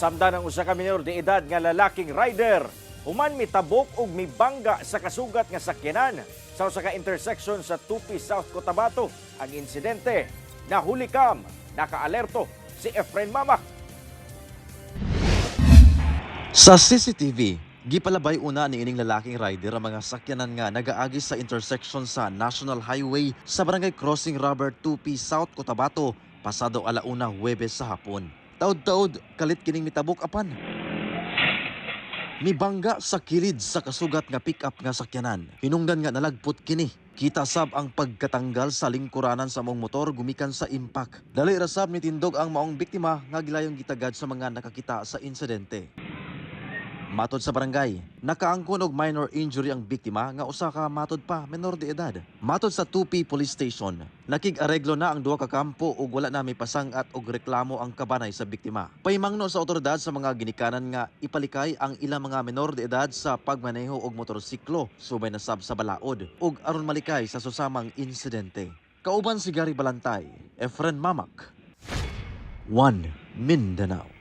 Nasamdan ang usa ka minor de edad nga lalaking rider human mitabok og mibangga sa kasugat nga sakyanan sa usa ka intersection sa Tupi, South Cotabato. Ang insidente nahulikam, nakaalerto si Efren Mamak. Sa CCTV, gipalabay una ni ining lalaking rider ang mga sakyanan nga nagaagi sa intersection sa National Highway sa Barangay Crossing Robert 2P, South Cotabato, pasado 1:00 Huwebes sa hapon. Taod-taod, kalit kining mitabok apan mibangga sa kilid sa kasugat nga pick-up nga sakyanan. Hinungdan nga nalagpot kini. Kita sab ang pagkatanggal sa lingkuranan sa maong motor gumikan sa impact. Dali ra sab nitindog ang maong biktima nga gilayong gitagad sa mga nakakita sa insidente. Matod sa barangay, nakaangkon og minor injury ang biktima nga usa ka, matod pa, menor de edad. Matod sa 2P Police Station, nakig-areglo na ang duha ka kampo ug wala na may pasang-at og reklamo ang kabanay sa biktima. Paimangno sa otoridad sa mga ginikanan nga ipalikay ang ilang mga menor de edad sa pagmaneho og motorsiklo subay na sab sa balaod ug aron malikay sa susamang insidente. Kauban si Gary Balantay, Efren Mamak, 1 Mindanao.